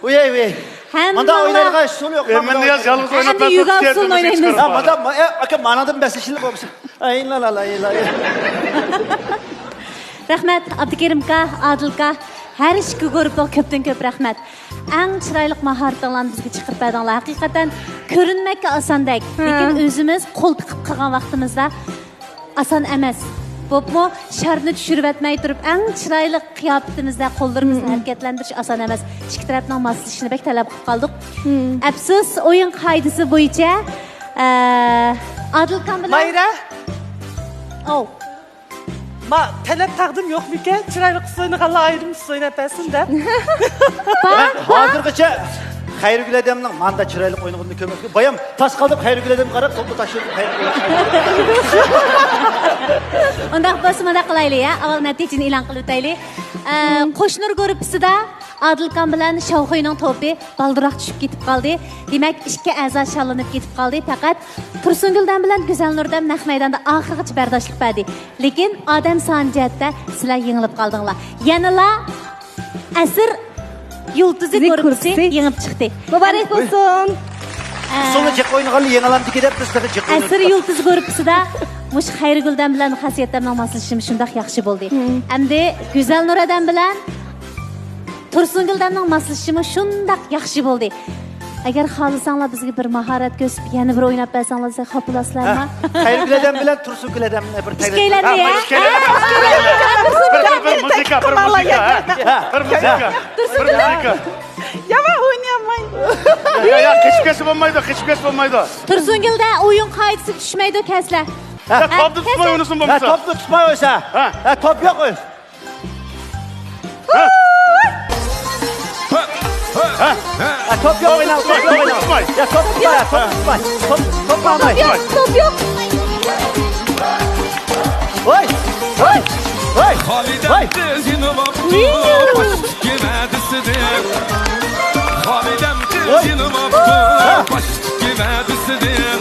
ۋۇي، ۋۇي. ھەممىڭلار. مانداق ئوينايدىغان ئۇسۇل يوق. ئەمدى نىياز يالغۇز ئويناپ بەرسە، يوگا ئۇسۇلىنى ئوينايمىز. ھە، مانداق، ئە، ئاكا، ماندىن بەسلىشىلى بولمىسا. ئاي، لا، لا، لا، لا. رەھمەت، ئابدۇكېرىم ئاكا، ئادىل ئاكا، ھەر ئىككى گۇرۇپپىغا كۆپتىن كۆپ رەھمەت. ئەڭ چىرايلىق ماھارىتىڭلارنى بىزگە چىقىرىپ بەردىڭلار. ھەقىقەتەن كۆرۈنمەككە ئاساندەك، ھە. لېكىن ئۆزىمىز قول تىقىپ قىلغان ۋاقتىمىزدا ئاسان ئەمەس. بولۇپمۇ شارنى چۈشۈرۈۋەتمەي تۇرۇپ، ئەڭ چىرايلىق قىياپىتىمىزدە قوللىرىمىزنى ھەرىكەتلەندۈرۈش ئاسان ئەمەس. ئىككى تەرەپنىڭ ماسلىشىشىنى بەك تەلەپ قىلىپ قالدۇق. ئەپسۇس، ئويۇن قائىدىسى بويىچە، ئە، ئادىل ئاكام بىلەن مايرا. ئاۋۇ. ما، تەلەپ تەقدىم يوقمىكەن؟ چىرايلىق ئۇسسۇل ئوينىغانلار ئايرىم ئۇسسۇل ئويناپ بەرسۇن دەپ. بار، بار. ھازىرغىچە خەيرىگۈل ھەدەمنىڭ ماندا چىرايلىق ئوينىغىنىنى كۆرمەپتىمەن. بايام تاس قالدىم، خەيرىگۈل ھەدەمگە قاراپ، توپنى تاشلىدىم، خەيرىگۈل. ئۇنداق بولسا مۇنداق قىلايلى، يا. ئاۋۋال نەتىجىنى ئېلان قىلىۋېتەيلى. ئە، قوشنۇر گۇرۇپپىسىدا ئادىل ئاكام بىلەن شاۋخۇينىڭ توپى بالدۇرراق چۈشۈپ كېتىپ قالدى. دېمەك، ئىككى ئەزا شاللىنىپ كېتىپ قالدى. پەقەت تۇرسۇنگۈل ھەدەم بىلەن گۈزەلنۇر ھەدەم نەق مەيداندا ئاخىرغىچە بەرداشلىق بەردى. لېكىن ئادەم سانى جەھەتتە سىلەر يېڭىلىپ قالدىڭلار. يەنىلا ئەسىر يۇلتۇزى گۇرۇپپىسى يېڭىپ چىقتى. مۇبارەك بولسۇن. ئە، ئۇسسۇلنى جىق ئوينىغانلا يېڭىلامدىكى دەپ بىز تېخى جىق ئوينىدۇق. ئەسىر يۇلتۇزى گۇرۇپپىسىدا مۇشۇ خەيرىگۈل ھەدەم بىلەن خاسىيەت ھەدەمنىڭ ماسلىشىشىمۇ شۇنداق ياخشى بولدى. ئەمدى گۈزەلنۇر ھەدەم بىلەن تۇرسۇنگۈل ھەدەمنىڭ ماسلىشىشىمۇ شۇنداق ياخشى بولدى. ئەگەر خالىساڭلار بىزگە بىر ماھارەت كۆرسىتىپ، يەنە بىر ئويناپ بەرسەڭلار دېسەك، خاپا بولاسىلەرما؟ ھە، خەيرىگۈل ھەدەم بىلەن تۇرسۇنگۈل ھەدەمنى بىر تەكلىپ. ئىككىيلەننى، ھە، ھە؟ بىر، بىر، بىر مۇزىكا، بىر مۇزىكا، ھە؟ بىر مۇزىكا. بىر مۇزىكا. يامان ئوينىيالمايدۇ. يا، يا، يا، قېچىپ كەتسە بولمايدۇ، قېچىپ كەتسە بولمايدۇ. تۇرسۇنگۈلدە ئويۇن قائىدىسى چۈشمەيدۇ، كەلسىلەر. يا، توپنى تۇتماي ئوينىسۇن بولمىسا. يا، توپنى تۇتماي ئوينىسا. ھە. يا، توپ يوق ئوي. ھە؟ ھە؟ ھە؟ توپ يوق، توپنى ئويناڭ، توپنى توپنى ئويناڭ. تۇتماي. يا، توپ تۇتماي، يا، توپنى تۇتماي. توپ، توپنى ئالماي. توپ يوق، توپ يوق. ۋاي، ۋاي، ۋاي، ۋاي. خالىدەم تىز يېنىۋاپتۇ، باشتىكى ۋەدىسىدىن. خالىدەم تىز يېنىۋاپتۇ، باشتىكى ۋەدىسىدىن.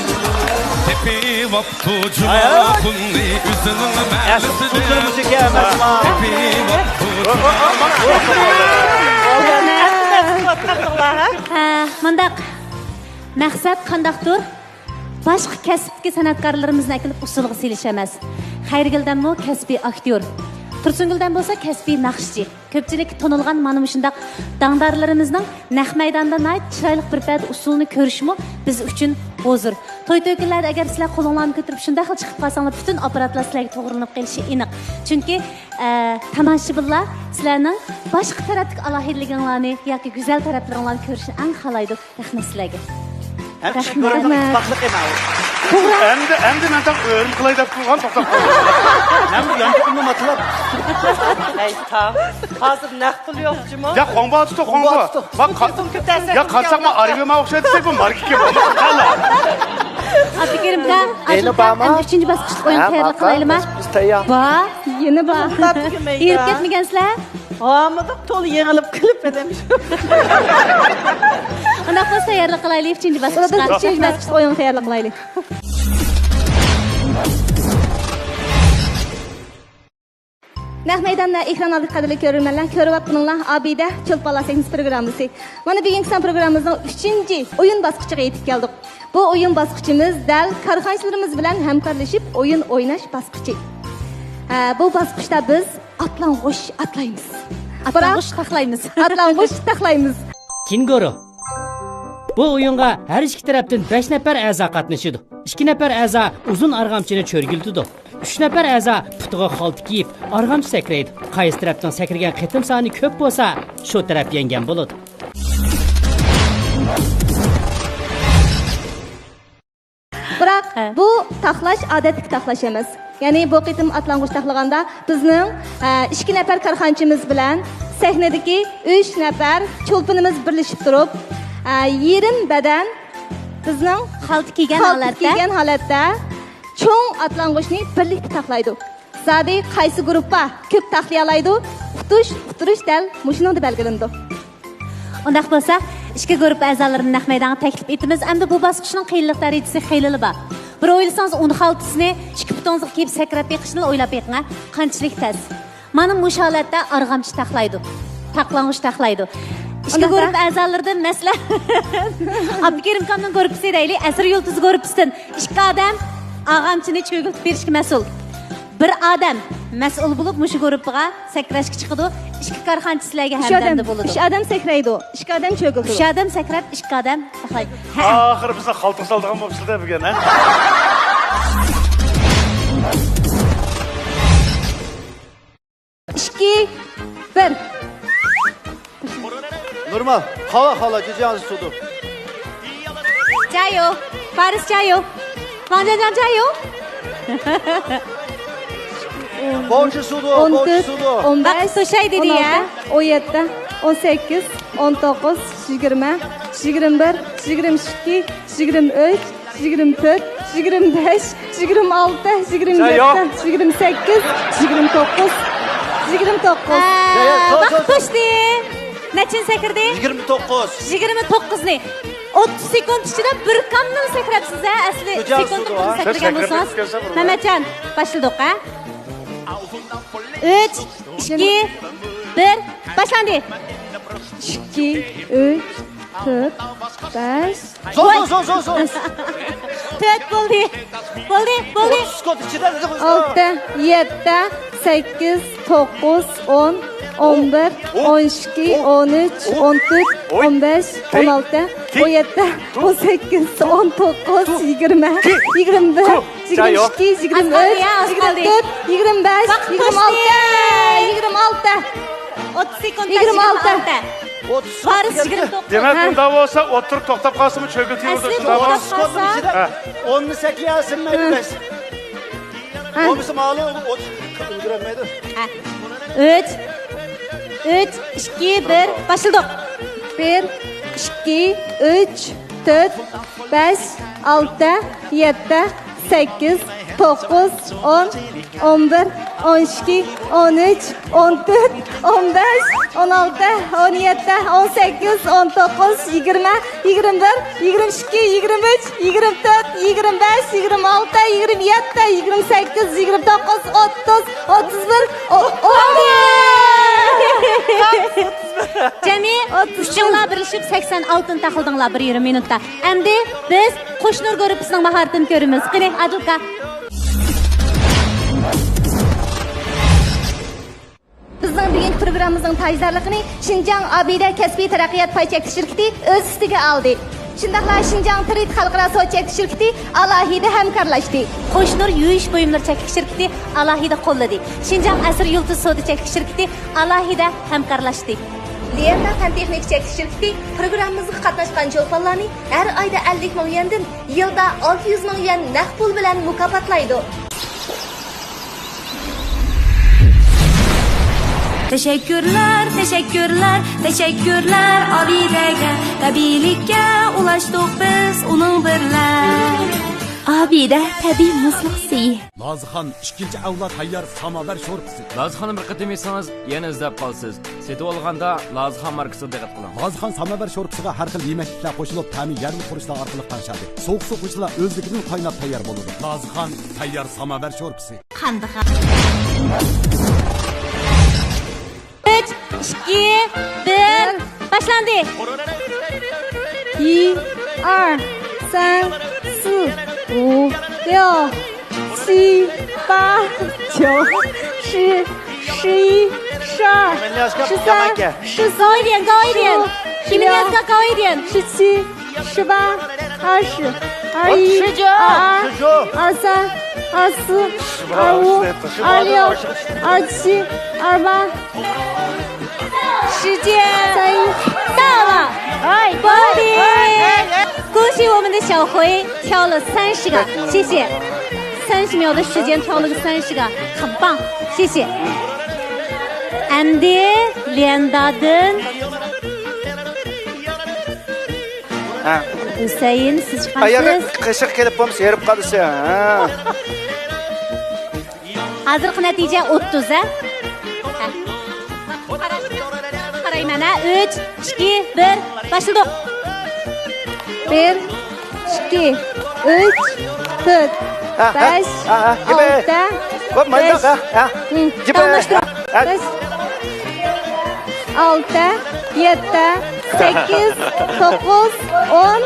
تېپىۋاپتۇ جۇماخۇننى ئۆزىنىڭ مەھەللىسىدىن. تېپىۋاپتۇ. ھە، مۇنداق. مەقسەت قانداقتۇر؟ باشقا كەسىپتىكى سەنئەتكارلىرىمىزنى ئەكېلىپ ئۇسسۇلغا سېلىش ئەمەس. خەيرىگۈل ھەدەممۇ كەسپىي ئاكتيور. تۇرسۇنگۈل ھەدەم بولسا كەسپىي ناخشىچى. كۆپچىلىككە تونۇلغان مانا مۇشۇنداق داڭدارلىرىمىزنىڭ نەق مەيداندا ناھايىتى چىرايلىق بىر پەدە ئۇسسۇلنى كۆرۈشىمۇ بىز ئۈچۈن ھۇزۇر. توي-تۆكۈنلەردە ئەگەر سىلەر قولۇڭلارنى كۆتۈرۈپ شۇنداقلا چىقىپ قالساڭلار، پۈتۈن ئاپپاراتلار سىلەرگە توغرىلىنىپ قېلىشى ئېنىق. چۈنكى، ئە، تاماشىبىنلار سىلەرنىڭ باشقا تەرەپتىكى ئالاھىدىلىكىڭلارنى ياكى گۈزەل تەرەپلىرىڭلارنى كۆرۈشنى ئەڭ خالايدۇ. رەھمەت سىلەرگە. ھەم ئىككى گۇرۇپپىنىڭ ئىتتىپاقلىقى ماۋۇ. توغرا. ئەمدى، ئەمدى مەن تاق ئۆرۈم قىلاي دەپ تۇرغان، توختاپ قالدى. مەن بۇ يانچۇقۇمنى ماتىلاپ. ئەي تاڭ، ھازىر نەق پۇل يوق جۇمۇ. يا، خۇڭبا تۇتۇق، خۇڭبا. خۇڭبا تۇتۇق. بۇ قا-، يا، قازاقما ئارىۋىما ئوخشايدۇ دېسەك، بۇ ماركا ئىكەن، بۇ قانداق؟ ئابدۇكېرىم ئاكا، ئەمدى ئۈچىنچى باسقۇچلۇق ئويۇن تەييارلىق قىلايلىما؟ بار، يەنە بار. ئېرىپ كەتمىگەنسىلەر؟ ھامىدۇق تولا يېڭىلىپ قېلىپ ئادەم شۇ. ئۇنداق بولسا تەييارلىق قىلايلى، ئۈچىنچى باسقۇچقا. ئۈچىنچى باسقۇچ ئويۇنغا تەييارلىق قىلايلى. نەق مەيداندا ئېكران ئالدىدىكى قەدىرلىك كۆرۈرمەنلەر، كۆرۈۋاتقىنىڭلار ئابىدە چولپانلار سەھنىسى پروگراممىسى. مانا بۈگۈنكى سان پروگراممىمىزنىڭ ئۈچىنچى ئويۇن باسقۇچىغا يېتىپ كەلدۇق. بۇ ئويۇن باسقۇچىمىز دەل كارخانىچىلىرىمىز بىلەن ھەمكارلىشىپ ئويۇن ئويناش باسقۇچى. ھە، بۇ باسقۇچتا بىز ئاتلانغۇچ ئاتلايمىز. ئاتلانغۇچ تاقلايمىز. ئاتلانغۇچ تاقلايمىز. كېنگۇرۇ. بۇ ئويۇنغا ھەر ئىككى تەرەپتىن بەش نەپەر ئەزا قاتنىشىدۇ. ئىككى نەپەر ئەزا ئۇزۇن ئارغامچىنى چۆرگۈلىتىدۇ. ئۈچ نەپەر ئەزا پۇتىغا خالتا كىيىپ، ئارغامچا سەكرەيدۇ. قايسى تەرەپنىڭ سەكرىگەن قېتىم سانى كۆپ بولسا، شۇ تەرەپ يەڭگەن بولىدۇ. بىراق، ھە، بۇ تاقلاش ئادەتتىكى تاقلاش ئەمەس. يەنى بۇ قېتىم ئاتلانغۇچ تاقلىغاندا بىزنىڭ، ھە، ئىككى نەپەر كارخانىچىمىز بىلەن سەھنىدىكى ئۈچ نەپەر چولپىنىمىز بىرلىشىپ تۇرۇپ، ھە، يېرىم بەدەن بىزنىڭ خالتا كىيگەن خالتا ھالەتتە، كىيگەن ھالەتتە چوڭ ئاتلانغۇچنى بىرلىكتە تاقلايدۇ. زادى قايسى گۇرۇپپا كۆپ تاقلىيالايدۇ، ئۇتۇش، ئۇتتۇرۇش دەل مۇشۇنىڭدا بەلگىلىنىدۇ. ئۇنداق بولسا، ئىككى گۇرۇپپا ئەزالىرىنى نەق مەيدانغا تەكلىپ ئېتىمىز. ئەمدى بۇ باسقۇچنىڭ قىيىنلىق دەرىجىسى خېلىلا بار. بىر ئويلىسىڭىز، ئۇن خالتىسىنى ئىككى پۇتىڭىزغا كىيىپ سەكرەپ بېقىشنىلا ئويلاپ بېقىڭ، ھە؟ قانچىلىك تەس. مانا مۇشۇ ھالەتتە ئارغامچا تاقلايدۇ. تاقلانغۇچ تاقلايدۇ. ئىككى ئۇنداقتا گۇرۇپپا ئەزالىرىدىن، مەسىلەن، ئابدۇكېرىم ئاكامنىڭ گۇرۇپپىسى دەيلى، ئەسىر يۇلتۇزى گۇرۇپپىسىدىن ئىككى ئادەم ئارغامچىنى چۆگۈلتۈپ بېرىشكە مەسئۇل. بىر ئادەم مەسئۇل بولۇپ مۇشۇ گۇرۇپپىغا سەكرەشكە چىقىدۇ، ئىككى كارخانىچى سىلەرگە ھەمدەمدە بولىدۇ. ئۈچ ئادەم سەكرەيدۇ، ئىككى ئادەم چۆگۈلتىدۇ. ئۈچ ئادەم سەكرەپ، ئىككى ئادەم ساقلايدۇ. ھە. ئاخىرى بىزنى خالتىغا سالىدىغان بولۇپسىز-دە بۈگۈن، ھە؟ ئىككى، بىر. نورمال. خالا، خالا، جىجياڭزى سۇدۇ. جايو. فارس جايو. ۋاڭجانجان جايو. بوۋچى سۇدۇ، ئون بوۋچى تۆت، سۇدۇ. ئون بەش، ۋاقىت توشاي دېدى يا. ئون ئالتە، ئون يەتتە، ئون سەككىز، ئون توققۇز، يىگىرمە، يىگىرمە بىر، يىگىرمە ئىككى، يىگىرمە ئۈچ، يىگىرمە تۆت، يىگىرمە بەش، يىگىرمە ئالتە، يىگىرمە يەتتە، يىگىرمە سەككىز، يىگىرمە توققۇز، يىگىرمە توققۇز. ۋاقىت توشتى. نەچچىنى سەكرىدى؟ يىگىرمە توققۇز. يىگىرمە توققۇزنى. ئوتتۇز سېكۇنت ئىچىدە بىر كامنىلا سەكرەپسىز ھە، ئەسلى سېكۇنت سەكرىگەن بولسىڭىز. مەمەتجان، باشلىدۇق ھە؟ ئۈچ، ئىككى، بىر، باشلاندى. ئىككى، ئۈچ، تۆت، بەش. زور، زور، زور، زور، زور. تۆت بولدى. بولدى، بولدى. ئوتتۇز سېكۇنت ئىچىدە دېدى قىز. ئالتە، يەتتە، سەككىز، توققۇز، ئون، ئون بىر، ئون ئىككى، ئون ئۈچ، ئون تۆت، ئون بەش، ئون ئالتە، ئون يەتتە، ئون سەككىز، ئون توققۇز، يىگىرمە، يىگىرمە بىر، يىگىرمە ئىككى، يىگىرمە ئۈچ، يىگىرمە تۆت، يىگىرمە بەش، يىگىرمە ئالتە، يىگىرمە ئالتە. ئوتتۇز سېكۇنتتا يىگىرمە ئالتە. يىگىرمە ئالتە. ئوتتۇز سېكۇنت. دېمەك، ھە. بۇنداق بولسا، ئوتتۇرىدا توختاپ قالسىمۇ، چۆگۈل تېۋىرىدۇ، ئەسلى شۇنداقمۇ؟ توختاپ قالسا. ھە. ئوننى سەكرىيەلىسىمەيدۇ، ھە. بەس. ھە. بولمىسا، ماۋۇ ئوت ئۈلگۈرەلمەيدۇ. ھە. ئۈچ، ئۈچ، ئىككى، بىر، باشلىدۇق. بىر، ئىككى، ئۈچ، تۆت، بەش، ئالتە، يەتتە، سەككىز، توققۇز، ئون، ئون بىر، ئون ئىككى، ئون ئۈچ، ئون تۆت، ئون بەش، ئون ئالتە، ئون يەتتە، ئون سەككىز، ئون توققۇز، يىگىرمە، يىگىرمە بىر، يىگىرمە ئىككى، يىگىرمە ئۈچ، يىگىرمە تۆت، يىگىرمە بەش، يىگىرمە ئالتە، يىگىرمە يەتتە، يىگىرمە سەككىز، يىگىرمە توققۇز، ئوتتۇز، ئوتتۇز بىر، ئون. جەمئىي ئۈچۈڭلار بىرلىشىپ سەكسەن ئالتىنى تاقلىدىڭلار بىر يېرىم مىنۇتتا. ئەمدى بىز قوشنۇر گۇرۇپپىسىنىڭ ماھارىتىنى كۆرىمىز. قېنى، ئادىل ئاكا. بىزنىڭ بۈگۈنكى پروگراممىمىزنىڭ تاجدارلىقىنى شىنجاڭ ئابىدە كەسپىي تەرەققىيات پاي چەكلىك شىركىتى ئۆز ئۈستىگە ئالدى. شۇنداقلا شىنجاڭ ترېيد خەلقئارا سودا چەكلىك شىركىتى ئالاھىدە ھەمكارلاشتى. قوشنۇر يۇيۇش بۇيۇملىرى چەكلىك شىركىتى ئالاھىدە قوللىدى. شىنجاڭ ئەسىر يۇلتۇز سودا چەكلىك شىركىتى ئالاھىدە ھەمكارلاشتى. ليەندا پەن تېخنىكا چەكلىك شىركىتى پروگراممىمىزغا قاتناشقان چولپانلارنى ھەر ئايدا ئەللىك مىڭ يۈەندىن يىلدا ئالتە يۈز مىڭ يۈەن نەق پۇل بىلەن مۇكاپاتلايدۇ. تەشەككۈرلەر، تەشەككۈرلەر، تەشەككۈرلەر ئابىدەگە. تەبىئىيلىككە ئۇلاشتۇق بىز ئۇنىڭ بىلەن. ئابىدە تەبىئىي مۇزلۇق سۈيى. لازىخان ئىككىنچى ئەۋلاد تەييار ساماۋەر شورپىسى. لازىخاننى بىر قېتىم يېسىڭىز، يەنە ئىزدەپ قالىسىز. سېتىۋالغاندا لازىخان ماركىسىغا دىققەت قىلىڭ. لازىخان ساماۋەر شورپىسىغا ھەر خىل يېمەكلىكلەر قوشۇلۇپ، تەمى يەرلىك خۇرۇچلار ئارقىلىق تەڭشەلدى. سوغۇق سۇ قوشسىلا ئۆزلۈكىدىن قايناپ تەييار بولىدۇ. لازىخان تەييار ساماۋەر شورپىسى. قاندىخان. ئۈچ، ئىككى، بىر، باشلاندى. 一、二、三、四、五、六、七、八、九、十、十一、十二、十三、十四、高一点，高一点，十六、高一点。十七、十八、二十、二一、二二、二三、二四、二五、二六、二七、二八。时间到了，哎，恭喜我们的小辉挑了三十个，谢谢。三十秒的时间挑了个三十个，很棒，谢谢。ئەمدى ليەندادىن ھۈسەيىن، سىز چىقامسىز؟ قېشىغا كېلىپ بولمىسا ھېرىپ قالىسەن. ھازىرقى نەتىجە ئوتتۇز، ھە؟ قارايمەن، ھە؟ ئۈچ، ئىككى، بىر، باشلىدۇق. بىر، ئىككى، ئۈچ، تۆت، بەش، ئالتە، بەش، داۋاملاشتۇرۇڭ. بەش، ئالتە، يەتتە، سەككىز، توققۇز، ئون،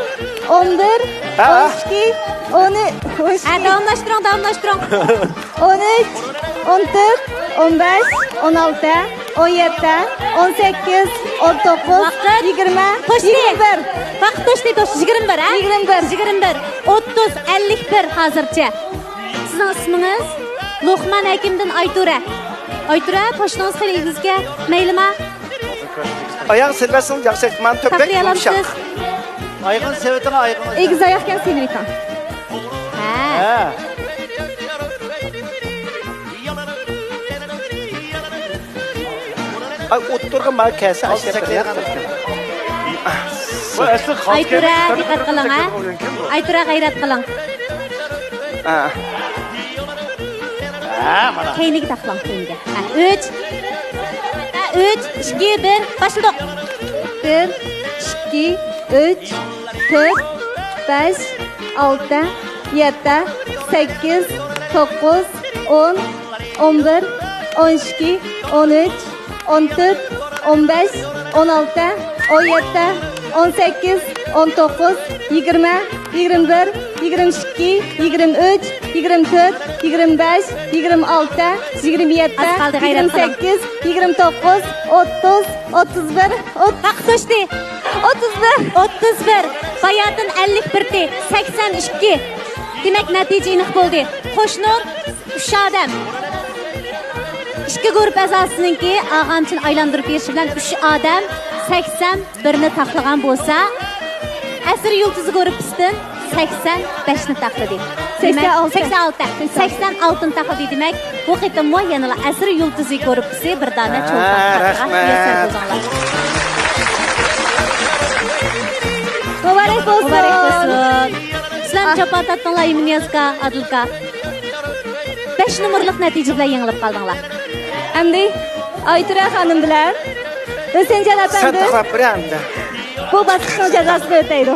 ئون بىر، ئون ئىككى، ئون ئۈچ، ئون ئىككى. ھە، داۋاملاشتۇرۇڭ، داۋاملاشتۇرۇڭ. ئون ئۈچ، ئون تۆت، ئون بەش، ئون ئالتە، ئون يەتتە، ئون سەككىز، ئون توققۇز، يىگىرمە، يىگىرمە بىر. ۋاقىت توشتى، توشتى. يىگىرمە بىر، ھە؟ يىگىرمە بىر. يىگىرمە بىر. ئوتتۇز، ئەللىك بىر ھازىرچە. سىزنىڭ ئىسمىڭىز؟ لوقمان ھەكىمدىن ئايتۇرە. ئايتۇرە، پوشتىڭىز خېلى ئېگىزكەن. مەيلىما؟ ئاياغ سېلىۋەتسىڭىز ياخشى، مانا تۆپەك يۇمشاق. ئايىغىنى سېلىۋېتىڭ، ئايىغىنى. ئېگىز ئاياقكەن سېلىۋېتىڭ. ھە. ئاي، ئوتتۇرىغا مانا كەلسە. ئايتۇرە، دىققەت قىلىڭ، ھە. ئايتۇرە، غەيرەت قىلىڭ. كەينىگە تاقىلاڭ، كەينىگە. ھە، ئۈچ. ھە، ئۈچ، ئىككى، بىر، باشلىدۇق. بىر، ئىككى، ئۈچ، تۆت، بەش، ئالتە، يەتتە، سەككىز، توققۇز، ئون، ئون بىر، ئون ئىككى، ئون ئۈچ، ئون تۆت، ئون بەش، ئون ئالتە، ئون يەتتە، ئون سەككىز، ئون توققۇز، يىگىرمە، يىگىرمە بىر، يىگىرمە ئىككى، يىگىرمە ئۈچ، يىگىرمە تۆت، يىگىرمە بەش، يىگىرمە ئالتە، يىگىرمە يەتتە، يىگىرمە سەككىز، يىگىرمە توققۇز، ئوتتۇز، ئوتتۇز بىر، ئوتتۇز. ۋاقىت توشتى. ئوتتۇز بىر. ئوتتۇز بىر. باياتىن ئەللىك بىر، سەكسەن ئىككى. دېمەك، نەتىجە ئېنىق بولدى. قوشنۇر ئۈچ ئادەم. ئىككى گۇرۇپپا ئەزاسىنىڭكى ئاغامچىنى ئايلاندۇرۇپ بېرىشى بىلەن ئۈچ ئادەم سەكسەن بىرنى تاقلىغان بولسا، ئەسىر يۇلتۇزى گۇرۇپپىسىدىن سەكسەن بەشنى تاقلىدى. دېمەك، سەكسەن ئالتە. سەكسەن ئالتىنى تاقلىدى. دېمەك، بۇ قېتىممۇ يەنىلا ئەسىر يۇلتۇزى گۇرۇپپىسى بىر دانە چولپان تاقلىغان. مۇيەسسەر بولدۇڭلار. مۇبارەك بولسۇن. مۇبارەك بولسۇن. سىلەرمۇ جاپا تارتتىڭلار، ئىمىنىيازكا، ئادىلكا. بەش نومۇرلۇق نەتىجە بىلەن يېڭىلىپ قالدىڭلار. ئەمدى ئايتۇرە خانىم بىلەن ھۈسەيىنجان ئەپەندى بۇ باسقۇچنىڭ جازاسىنى ئۆتەيدۇ.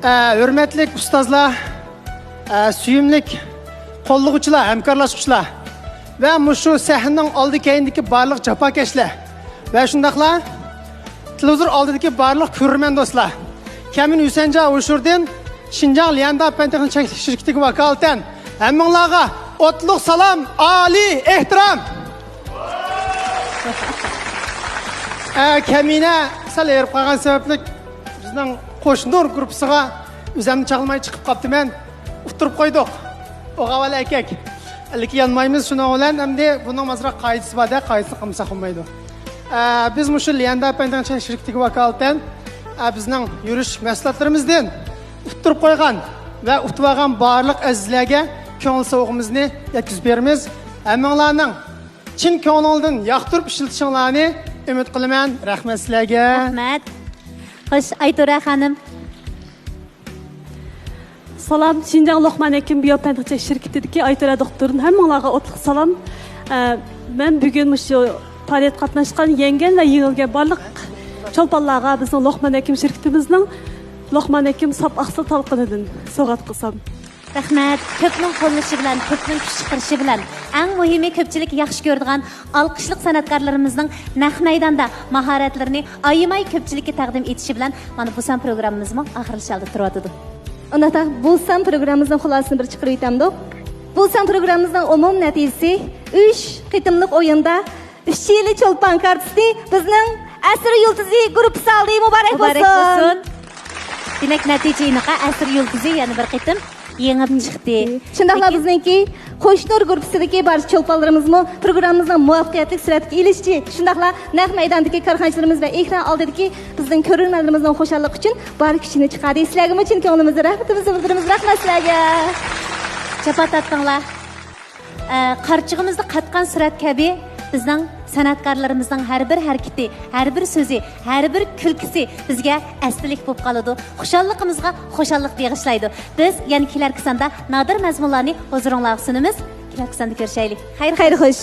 ئە، ھۆرمەتلىك ئۇستازلار، ئە، سۆيۈملۈك قوللىغۇچىلار، ھەمكارلاشقۇچىلار ۋە مۇشۇ سەھنىنىڭ ئالدى كەينىدىكى بارلىق جاپاكەشلەر ۋە شۇنداقلا تېلېۋىزور ئالدىدىكى بارلىق كۆرۈرمەن دوستلار، كەمىن ھۈسەنجان ھوشۇردىن، شىنجاڭ ليەندا پەن تېخنىك چەكلىك شىركىتىگە ۋاكالىتەن ھەممىڭلارغا ئوتلۇق سالام، ئالىي ئېھتىرام! ئە، كەمىنە سەل ھېرىپ قالغان سەۋەبلىك بىزنىڭ قوشنۇر گۇرۇپپىسىغا ئۆزەمنى چاغلىماي چىقىپ قاپتىمەن. ئۇتتۇرۇپ قويدۇق. ئوغاۋال ئەركەك. ئىلكى يانمايمىز، شۇنىڭ بىلەن ئەمدى بۇنىڭ ئازراق قائىدىسى بار-دە، قائىدىسىنى قىلمىساق بولمايدۇ. ئە، بىز مۇشۇ ليەندە پەندىڭچە شىركىتىگە ۋاكالىتەن، ئە، بىزنىڭ يۈرۈش مەھسۇلاتلىرىمىزدىن ئۇتتۇرۇپ قويغان ۋە ئۇتۇۋالغان بارلىق ئەزىزلەرگە كۆڭۈل سوۋغىمىزنى يەتكۈزۈپ بېرىمىز. ھەممىڭلارنىڭ چىن كۆڭلۈڭدىن ياقتۇرۇپ ئىشلىتىشىڭلارنى ئۈمىد قىلىمەن. رەھمەت سىلەرگە. رەھمەت. خوش، ئايتۇرە خانىم. سالام، شىنجاڭ لوقمان ھېكىم بىيو پەن تېخنىك شىركىتىدىكى ئايتۇرە دوختۇردىن ھەممىڭلارغا ئوتلۇق سالام. ئە، مەن بۈگۈن مۇشۇ پائالىيەتكە قاتناشقان، يەڭگەن ۋە يېڭىلگەن بارلىق چولپانلارغا بىزنىڭ لوقمان ھېكىم شىركىتىمىزنىڭ لوقمان ھېكىم ساپ ئاقسىل تالقىنىدىن سوۋغات قىلسام. رەھمەت. كۆپنىڭ قوللىشى بىلەن، كۆپنىڭ كۈچ چىقىرىشى بىلەن، ئەڭ مۇھىمى كۆپچىلىك ياخشى كۆرىدىغان ئالقىشلىق سەنئەتكارلىرىمىزنىڭ نەق مەيداندا ماھارەتلىرىنى ئايىماي كۆپچىلىككە تەقدىم ئېتىشى بىلەن مانا بۇ سان پروگراممىمىزمۇ ئاخىرلىشىش ئالدىدا تۇرۇۋاتىدۇ. ئۇنداقتا بۇ سان پروگراممىمىزنىڭ خۇلاسىسىنى بىر چىقىرىۋېتەمدۇق. بۇ سان پروگراممىمىزنىڭ ئومۇمىي نەتىجىسى ئۈچ قېتىملىق ئويۇندا ئۈچ يىلى چولپان كارتىسىنى بىزنىڭ ئەسىر يۇلتۇزى گۇرۇپپىسى ئالدى. مۇبارەك بولسۇن. دېمەك، نەتىجە ئېنىقا، ئەسىر يۇلتۇزى يەنە بىر قېتىم يېڭىپ چىقتى. شۇنداقلا لېكىن بىزنىڭكى قوشنۇر گۇرۇپپىسىدىكى بارچە چولپانلىرىمىزمۇ پروگراممىمىزنىڭ مۇۋەپپەقىيەتلىك سۈرەتكە ئېلىشىچى، شۇنداقلا نەق مەيداندىكى كارخانىچىلىرىمىز ۋە ئېكران ئالدىدىكى بىزنىڭ كۆرۈرمەنلىرىمىزنىڭ خۇشاللىقى ئۈچۈن بار كۈچىنى چىقاردى. سىلەرگىمۇ چىن كۆڭلىمىزدىن رەھمىتىمىزنى بىلدۈرىمىز. رەھمەت سىلەرگە. جاپا تارتتىڭلار. ئە، قارچۇغىمىزدا قاتقان سۈرەت كەبى بىزنىڭ سەنئەتكارلىرىمىزنىڭ ھەر بىر ھەرىكىتى، ھەر بىر سۆزى، ھەر بىر كۈلكىسى بىزگە ئەستىلىك بولۇپ قالىدۇ. خۇشاللىقىمىزغا خۇشاللىق بېغىشلايدۇ. بىز يەنە كېلەركى ساندا نادىر مەزمۇنلارنى ھۇزۇرۇڭلارغا سۇنىمىز. كېلەركى ساندا كۆرۈشەيلى. خەير، خەير خوش.